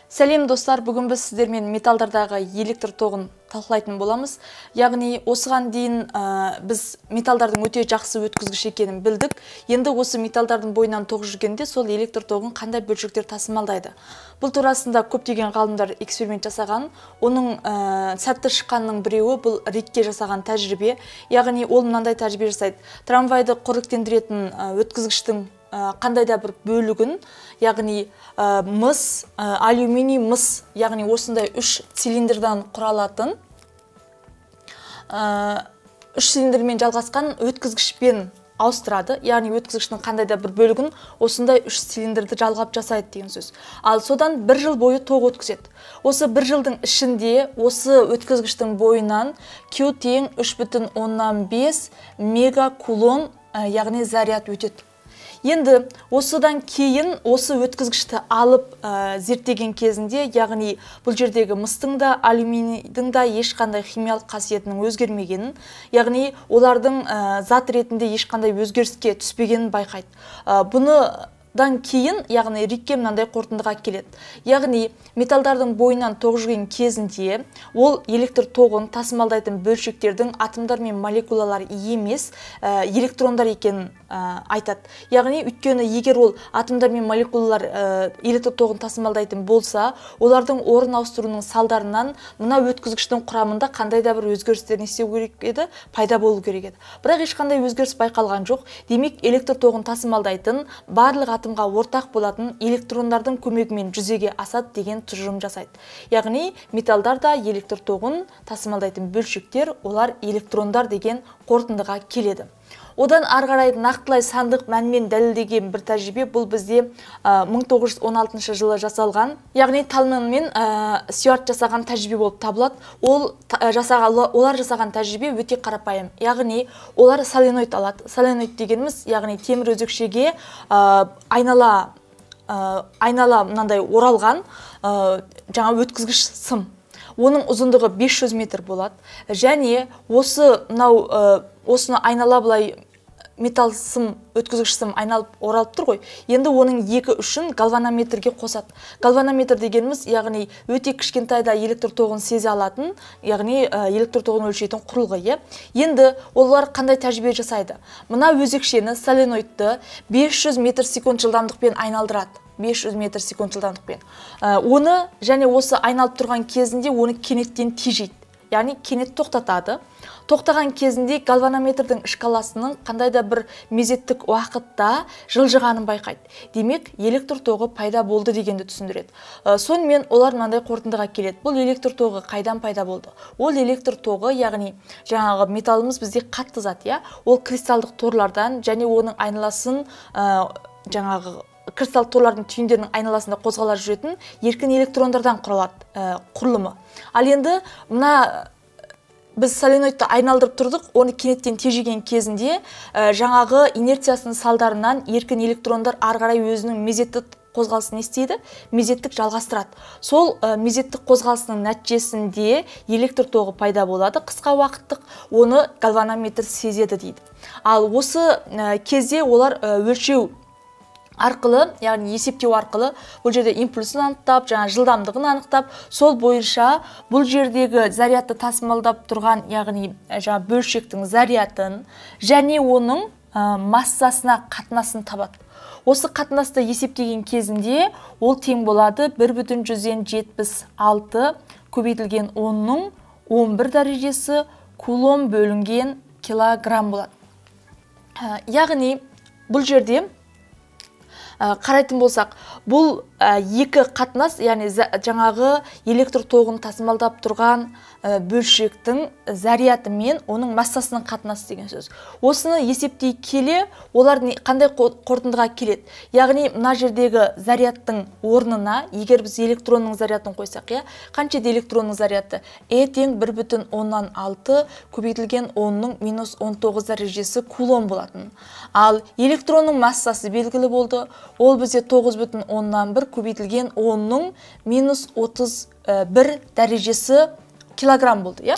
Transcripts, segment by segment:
Сәлем достар, бүгін біз сіздермен металдардағы электр тоғын талқылайтын боламыз. Яғни осыған дейін біз металдардың өте жақсы өткізгіш екенін білдік. Енді осы металдардың бойынан тоқ жүргенде сол электр тоғын қандай бөлшектер тасымалдайды? Бұл турасында көптеген ғалымдар эксперимент жасаған. Оның сәтті шыққанның біреуі бұл Рикке жасаған тәжірибе. Яғни ол мынандай тәжірибе жасайды. Трамвайды қоректендіретін өткізгіштің қандай да бір бөлігін, яғни мыс, алюминий, мыс, яғни осындай үш цилиндрдан құралатын, үш цилиндрмен жалғасқан өткізгішпен ауыстырады. Яғни өткізгіштің қандай да бір бөлігін осындай үш цилиндрді жалғап жасайды деген сөз. Ал содан бір жыл бойы тоқ өткізеді. Осы бір жылдың ішінде осы өткізгіштің бойынан Q тең 3,5 мегакулон, яғни заряд өтеді. Енді осыдан кейін осы өткізгішті алып зерттеген кезінде, яғни бұл жердегі мыстың да алюминийдің да ешқандай химиялық қасиетінің өзгермегенін, яғни олардың зат ретінде ешқандай өзгеріске түспегенін байқайды. Бұныдан кейін, яғни Рикке мынандай қорытындыға келеді. Яғни металдардың бойынан тоқ жүрген кезінде ол электр тоғын тасымалдайтын бөлшектердің атомдар мен молекулалар емес, электрондар екенін айтады. Яғни өйткені егер ол атомдар мен молекулалар электр тоғын тасымалдайтын болса, олардың орын ауыстыруының салдарынан мына өткізгіштің құрамында қандай да бір өзгерістер не істеу керек еді, пайда болу керек еді. Бірақ ешқандай өзгеріс байқалған жоқ. Демек, электр тоғын тасымалдайтын барлық атомға ортақ болатын электрондардың көмегімен жүзеге асады деген тұжырым жасайды. Яғни металдар да электр тоғын тасымалдайтын бөлшектер, олар электрондар деген қорытындыға келеді. Одан ары қарай нақтылай сандық мәнмен дәлелдеген бір тәжірибе бұл бізде 1916 жылы жасалған, яғни Талман мен Стюарт жасаған тәжірибе болып табылады. Олар жасаған тәжірибе өте қарапайым. Яғни олар соленоид алады. Соленоид дегеніміз, яғни темір өзекшеге айнала мынандай оралған жаңа өткізгіш сым. Оның ұзындығы 500 метр болады. Және осы мынау осыны айнала былай металл сым, өткізгіш сым айналып оралып тұр ғой. Енді оның екі ұшын гальванометрге қосады. Гальванометр дегеніміз, яғни өте кішкентай да электр тоғын сезе алатын, яғни электр тоғын өлшейтін құрылғы, иә. Енді олар қандай тәжірибе жасайды? Мына өзекшені, соленоидты 500 метр секунд жылдамдықпен айналдырады. 500 метр секунд жылдамдықпен. Оны және осы айналып тұрған кезінде оны кенеттен тежейді. Яғни кенет тоқтатады. Тоқтаған кезінде гальванометрдің шкаласының қандай да бір мезеттік уақытта жылжығанын байқайды. Демек, электр тоғы пайда болды дегенді түсіндіреді. Сонымен олар мынандай қорытындыға келеді. Бұл электр тоғы қайдан пайда болды? Ол электр тоғы, яғни жаңағы металлымыз бізде қатты зат, иә? Ол кристалдық торлардан және оның айналасын жаңағы кристалл торлардың түйіндерінің айналасында қозғала жүретін еркін электрондардан құралады құрылымы. Ал енді мына біз соленоидты айналдырып тұрдық, оны кенеттен тежеген кезінде жаңағы инерциясының салдарынан еркін электрондар ары қарай өзінің мезетті қозғалысын істейді, мезеттік жалғастырады. Сол мезеттік қозғалысының нәтижесінде электр тоғы пайда болады, қысқа уақыттық, оны гальванометр сезеді дейді. Ал осы кезде олар өлшеу арқылы, яғни есептеу арқылы бұл жерде импульсін анықтап, жаңа жылдамдығын анықтап, сол бойынша бұл жердегі зарядты тасымалдап тұрған, яғни жаңа бөлшектің зарядын және оның массасына қатынасын табады. Осы қатынасты есептеген кезінде ол тең болады 1,76 көбейтілген 10-ның 11 дәрежесі кулон бөлінген килограмм болады. Яғни бұл жерде қарайтын болсақ, бұл екі қатынас, яғни жаңағы электр тоғын тасымалдап тұрған бөлшектің заряды мен оның массасының қатынасы деген сөз. Осыны есептей келе, олар қандай қорытындыға келеді? Яғни мына жердегі зарядтың орнына, егер біз электронның зарядын қойсақ, иә, қанша электронның заряды? Е тең 1,6 көбейтілген 10-ның минус 19 дәрежесі кулон болатын. Ал электронның массасы белгілі болды. Ол бізде 9,1 көбейтілген 10-ның минус 31 дәрежесі килограмм болды, иә?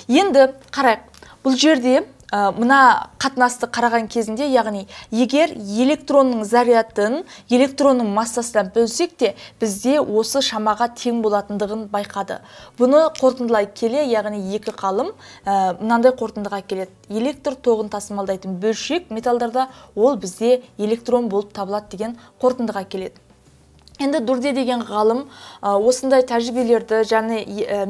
Енді қарайық, бұл жерде мына қатынасты қараған кезінде, яғни егер электронның зарядын электронның массасынан бөлсек те, бізде осы шамаға тең болатындығын байқады. Бұны қорытындылай келе, яғни екі ғалым мынандай қорытындыға келеді. Электр тоғын тасымалдайтын бөлшек металдарда ол бізде электрон болып табылады деген қорытындыға келеді. Енді Дурде деген ғалым осындай тәжірибелерді және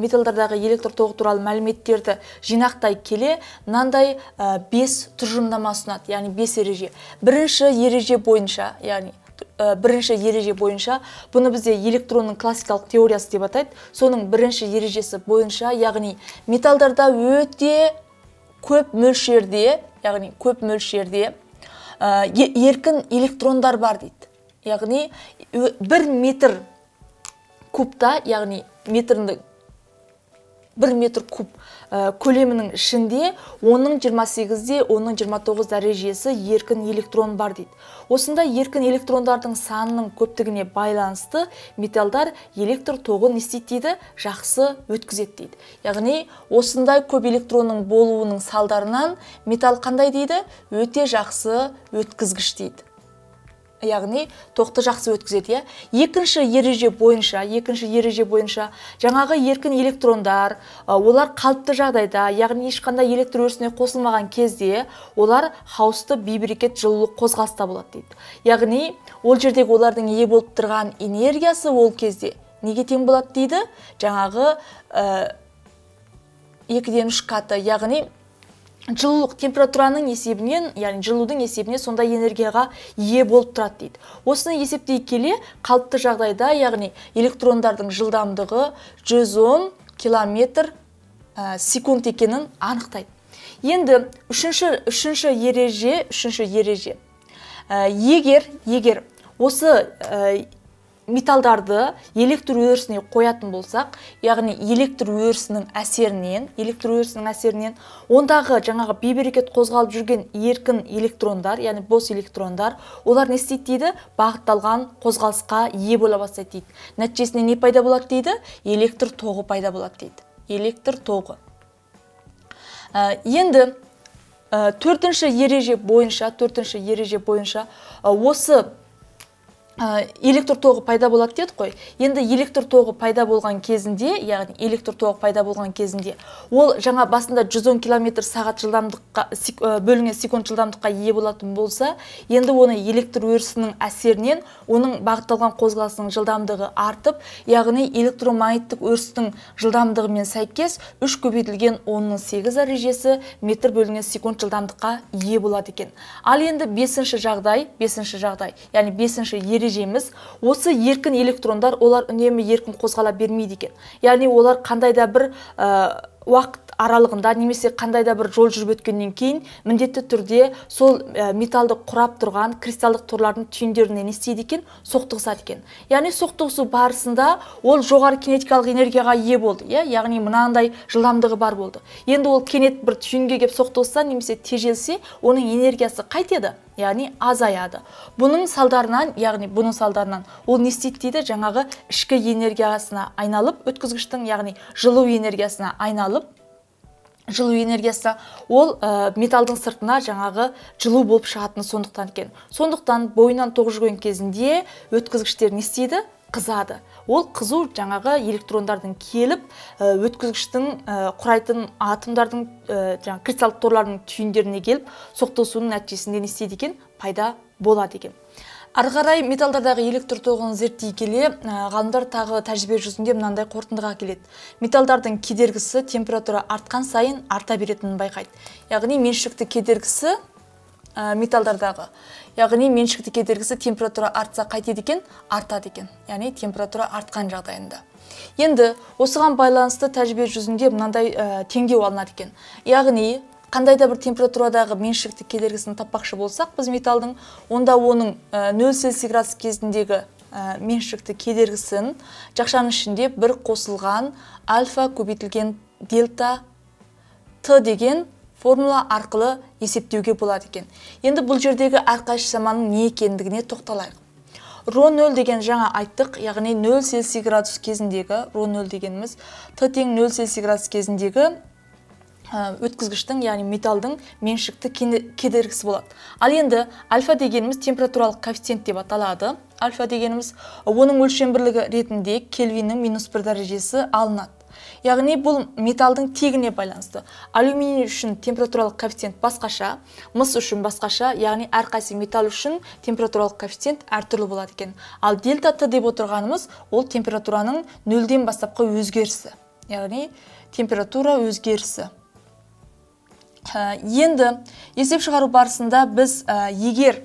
металдардағы электр тоғы туралы мәліметтерді жинақтай келе, мынандай 5 тұжырымдама ұсынады, яғни 5 ереже. Бірінші ереже бойынша, яғни бірінші ереже бойынша, бұны бізде электронның классикалық теориясы деп атайды. Соның бірінші ережесі бойынша, яғни металдарда өте көп мөлшерде, яғни көп мөлшерде еркін электрондар бар дейді. Яғни 1 метр кубта, яғни метрдің 1 метр куб көлемінің ішінде оның 28-де оның 29 дәрежесі еркін электрон бар дейді. Осында еркін электрондардың санының көптігіне байланысты металдар электр тоғын не істейді дейді, жақсы өткізеді дейді. Яғни осындай көп электронның болуының салдарынан металл қандай дейді? Өте жақсы өткізгіш дейді. Яғни тоқты жақсы өткізеді, иә. Екінші ереже бойынша, жаңағы еркін электрондар, олар қалыпты жағдайда, яғни ешқандай электр өрісіне қосылмаған кезде, олар хаосты бейберекет жылулық қозғалыста болады дейді. Яғни ол жердегі олардың ие болып тұрған энергиясы ол кезде неге тең болады дейді? Жаңағы 2-ден 3 каты, яғни жылулық температураның есебінен, яғни жылудың есебінен сондай энергияға ие болып тұрады дейді. Осыны есептей келе, қалыпты жағдайда, яғни электрондардың жылдамдығы 110 километр секунд екенін анықтайды. Енді үшінші ереже. Егер осы металдарды электр өрісіне қоятын болсақ, яғни электр өрісінің әсерінен ондағы жаңағы бейберекет қозғалып жүрген еркін электрондар, яғни бос электрондар, олар не істейді дейді? Бағытталған қозғалысқа ие бола бастайды дейді. Нәтижесінде не пайда болады дейді? Электр тоғы пайда болады дейді. Электр тоғы. Енді төртінші ереже бойынша осы электр тоғы пайда болады дедік қой. Енді электр тоғы пайда болған кезінде, яғни электр тоғы пайда болған кезінде, ол жаңа басында 110 километр сағат жылдамдыққа бөлінген секунд жылдамдыққа ие болатын болса, енді оны электр өрісінің әсерінен оның бағытталған қозғалысының жылдамдығы артып, яғни электромагниттік өрістің жылдамдығымен сәйкес 3 көбейтілген 10-8 дәрежесі метр бөлінген секунд жылдамдыққа ие болады екен. Ал енді бесінші жағдай, яғни бесінші ережеміз, осы еркін электрондар, олар үнемі еркін қозғала бермейді екен. Яғни олар қандай да бір уақыт аралығында немесе қандай да бір жол жүріп өткеннен кейін міндетті түрде сол металды құрап тұрған кристалдық торлардың түйіндеріне не істейді екен? Соқтығысады екен. Яғни соқтығысу барысында ол жоғары кинетикалық энергияға ие болды, яғни мынандай жылдамдығы бар болды. Енді ол кенет бір түйінге кеп соқтығысса немесе тежелсе, оның энергиясы қайтеді? Яғни азаяды. Бұның салдарынан ол не істейді дейді? Жаңағы ішкі энергиясына айналып, өткізгіштің, яғни жылу энергиясына айналып, жылу энергиясы ол металдың сыртына жаңағы жылу болып шығатыны сондықтан екен. Сондықтан бойынан тоқ жүрген кезінде өткізгіштер не істейді? Қызады. Ол қызу жаңағы электрондардың келіп, өткізгіштің құрайтын атомдардың, жаңағы кристалдық торлардың түйіндеріне келіп, соқтығысуының нәтижесінде не істейді екен? Пайда болады екен. Ары қарай металдардағы электр тоғын зерттей келе, ғалымдар тағы тәжірибе жүзінде мынандай қорытындыға келеді. Металдардың кедергісі температура артқан сайын арта беретінін байқайды. Яғни меншікті кедергісі металдардағы, яғни меншікті кедергісі температура артса қайтеді екен? Артады екен. Яғни температура артқан жағдайында. Енді осыған байланысты тәжірибе жүзінде мынандай теңдеу алынады екен. Яғни қандай да бір температурадағы меншікті кедергісін таппақшы болсақ біз металдың, онда оның 0 Цельсий градус кезіндегі меншікті кедергісін жақшаның ішінде бір қосылған альфа көбейтілген дельта Т деген формула арқылы есептеуге болады екен. Енді бұл жердегі әрқайсы шаманың не екендігіне тоқталайық. Ро 0 деген жаңа айттық, яғни 0 Цельсий градус кезіндегі, ро 0 дегеніміз Т тең 0 Цельсий градус кезіндегі өткізгіштің, яғни металдың меншікті кедергісі болады. Ал енді альфа дегеніміз температуралық коэффициент деп аталады. Альфа дегеніміз оның өлшем бірлігі ретінде кельвиннің -1 дәрежесі алынады. Яғни бұл металдың тегіне байланысты. Алюминий үшін температуралық коэффициент басқаша, мыс үшін басқаша, яғни әрқайсы металл үшін температуралық коэффициент әртүрлі болады екен. Ал дельта Т деп отырғанымыз ол температураның нөлден бастапқы өзгерісі, яғни температура өзгерісі. Енді есеп шығару барысында біз егер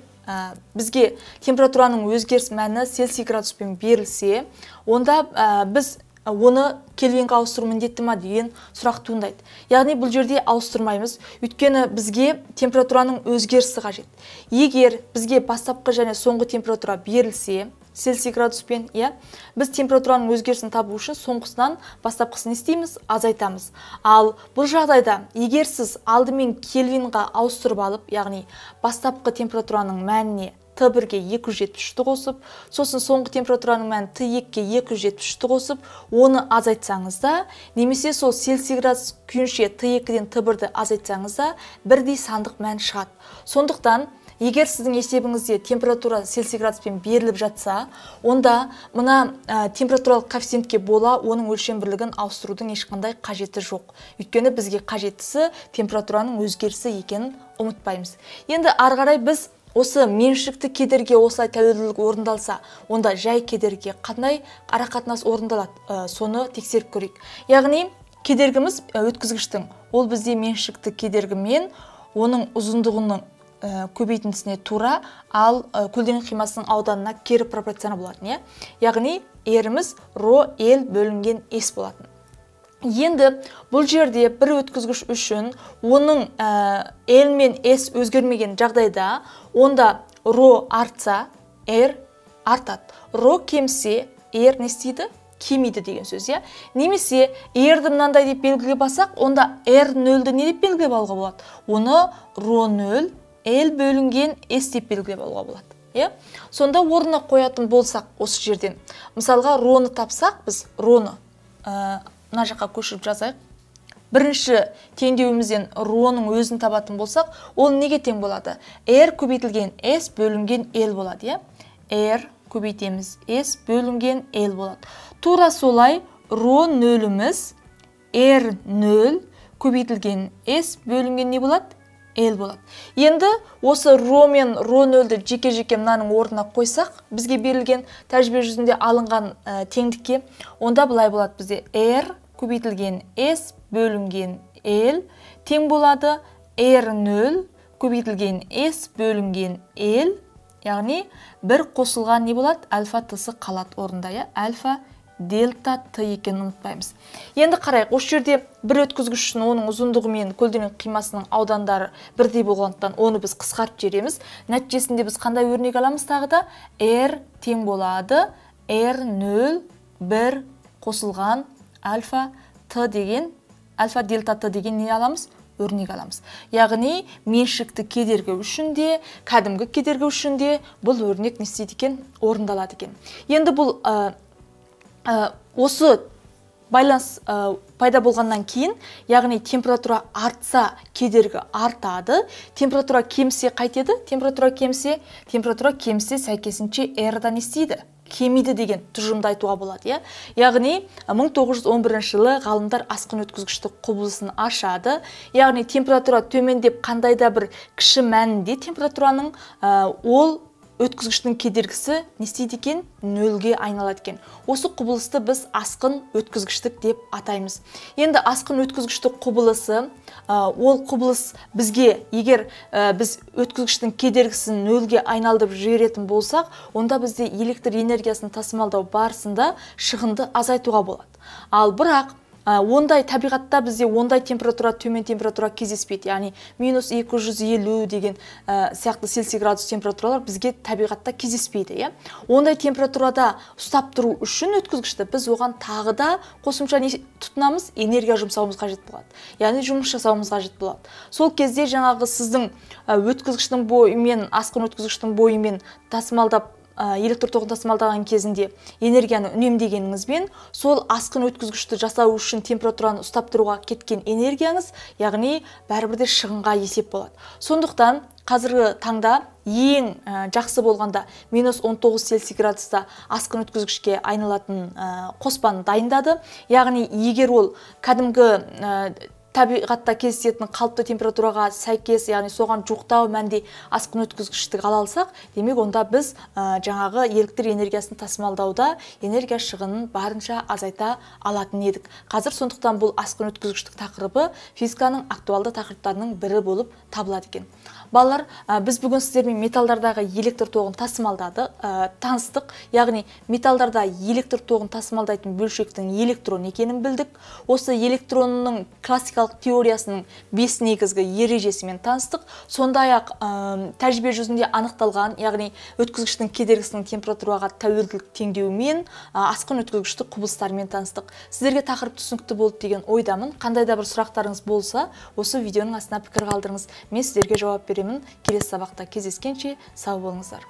бізге температураның өзгеріс мәні Цельсий градуспен берілсе, онда біз оны кельвинға ауыстыру міндетті ма деген сұрақ туындайды. Яғни бұл жерде ауыстырмаймыз, өйткені бізге температураның өзгерісі қажет. Егер бізге бастапқы және соңғы температура берілсе Цельсий градуспен, иә, біз температураның өзгерісін табу үшін соңғысынан бастапқысын істейміз, азайтамыз. Ал бұл жағдайда егер сіз алдымен кельвинға ауыстырып алып, яғни бастапқы температураның мәніне Т1-ге 273-ті қосып, сосын соңғы температураның мәнін Т2-ге 273-ті қосып, оны азайтсаңыз да, немесе сол Цельсий градус күйінше Т2-ден Т1-ді азайтсаңыз да, бірдей сандық мән шығады. Сондықтан егер сіздің есебіңізде температура Цельсий градуспен беріліп жатса, онда мына температуралық коэффициентке бола оның өлшем бірлігін ауыстырудың ешқандай қажеті жоқ. Өйткені бізге қажеттісі температураның өзгерісі екенін ұмытпаймыз. Енді ары қарай біз осы меншікті кедергіге осылай тәуелділік орындалса, онда жай кедергіге қандай арақатынас орындалады, соны тексеріп көрейік. Яғни кедергіміз өткізгіштің, ол бізде меншікті кедергімен оның ұзындығының көбейтіндісіне тура, ал көлденең қимасының ауданына кері пропорционал болатын, иә? Яғни R-іміз ро L бөлінген S болатын. Енді бұл жерде бір өткізгіш үшін оның L мен S өзгермеген жағдайда, онда ро артса, R артады. Ро кемсе, R не істейді? Кемиді деген сөз, иә? Немесе R-ді мынандай деп белгілеп алсақ, онда R нөлді не деп белгілеп алуға болады? Оны ро нөл L бөлінген S деп белгілеп алуға болады, иә? Сонда орнына қоятын болсақ осы жерден, мысалға роны тапсақ, біз роны мына жаққа көшіріп жазайық. Бірінші теңдеуімізден роның өзін табатын болсақ, ол неге тең болады? R көбейтілген S бөлінген L болады, иә? R көбейтеміз S бөлінген L болады. Тура солай ро нөліміз R нөл көбейтілген S бөлінген не болады? L болады. Енді осы ро мен ро нөлді жеке-жеке мынаның орнына қойсақ, бізге берілген тәжірибе жүзінде алынған теңдікке, онда былай болады бізде R көбейтілген S бөлінген L тең болады R нөл көбейтілген S бөлінген L, яғни бір қосылған не болады? Альфа Т-сы қалады орында, иә? Альфа дельта Т екенін ұмытпаймыз. Енді қарайық, осы жерде бір өткізгіш үшін оның ұзындығы мен көлденең қимасының аудандары бірдей болғандықтан оны біз қысқартып жібереміз. Нәтижесінде біз қандай өрнек аламыз тағы да? R тең болады R нөл бір қосылған альфа Т деген, альфа дельта Т деген не аламыз? Өрнек аламыз. Яғни меншікті кедергі үшін де, кәдімгі кедергі үшін де бұл өрнек не істейді екен? Орындалады екен. Енді бұл осы байланыс пайда болғаннан кейін, яғни температура артса кедергі артады, температура кемісе қайтеді? Температура кемісе, температура кемісе сәйкесінше R-дан не істейді? Кемиді деген тұжырымды айтуға болады, иә? Яғни 1911 жылы ғалымдар асқын өткізгіштік құбылысын ашады. Яғни температура төмендеп қандай да бір кіші мәнінде температураның ол өткізгіштің кедергісі не істейді екен? Нөлге айналады екен. Осы құбылысты біз асқын өткізгіштік деп атаймыз. Енді асқын өткізгіштік құбылысы, ол құбылыс бізге, егер біз өткізгіштің кедергісін нөлге айналдырып жіберетін болсақ, онда бізде электр энергиясын тасымалдау барысында шығынды азайтуға болады. Ал бірақ ондай табиғатта бізде ондай температура, төмен температура кездеспейді. Яғни минус 250 деген сияқты Цельсий градус температуралар бізге табиғатта кездеспейді, иә? Ондай температурада ұстап тұру үшін өткізгішті біз оған тағы да қосымша не тұтынамыз? Энергия жұмсауымыз қажет болады. Яғни жұмыс жасауымыз қажет болады. Сол кезде жаңағы сіздің өткізгіштің бойымен, асқын өткізгіштің бойымен тасымалдап электр тоғын тасымалдаған кезінде энергияны үнемдегеніңізбен, сол асқын өткізгішті жасау үшін температураны ұстап тұруға кеткен энергияңыз, яғни бәрібір де шығынға есеп болады. Сондықтан қазіргі таңда ең жақсы болғанда минус 19 Цельсий градуста асқын өткізгішке айналатын қоспаны дайындады. Яғни егер ол кәдімгі табиғатта кездесетін қалыпты температураға сәйкес, яғни соған жуықтау мәнде асқын өткізгіштік ала алсақ, демек онда біз жаңағы электр энергиясын тасымалдауда энергия шығынын барынша азайта алатын едік. Қазір сондықтан бұл асқын өткізгіштік тақырыбы физиканың актуалды тақырыптарының бірі болып табылады екен. Балалар, біз бүгін сіздермен металдардағы электр тоғын тасымалдадық, таныстық, яғни металдарда электр тоғын тасымалдайтын бөлшектің электрон екенін білдік. Осы электронның классикалық теориясының 5 негізгі ережесімен таныстық. Сондай-ақ тәжірибе жүзінде анықталған, яғни өткізгіштің кедергісінің температураға тәуелділік теңдеуімен, асқын өткізгіштік құбылыстарымен таныстық. Сіздерге тақырып түсінікті болды деген ойдамын. Қандай да бір сұрақтарыңыз болса, осы видеоның астына пікір қалдырыңыз. Мен сіздерге жауап беремін. Келесі сабақта кездескенше сау болыңыздар.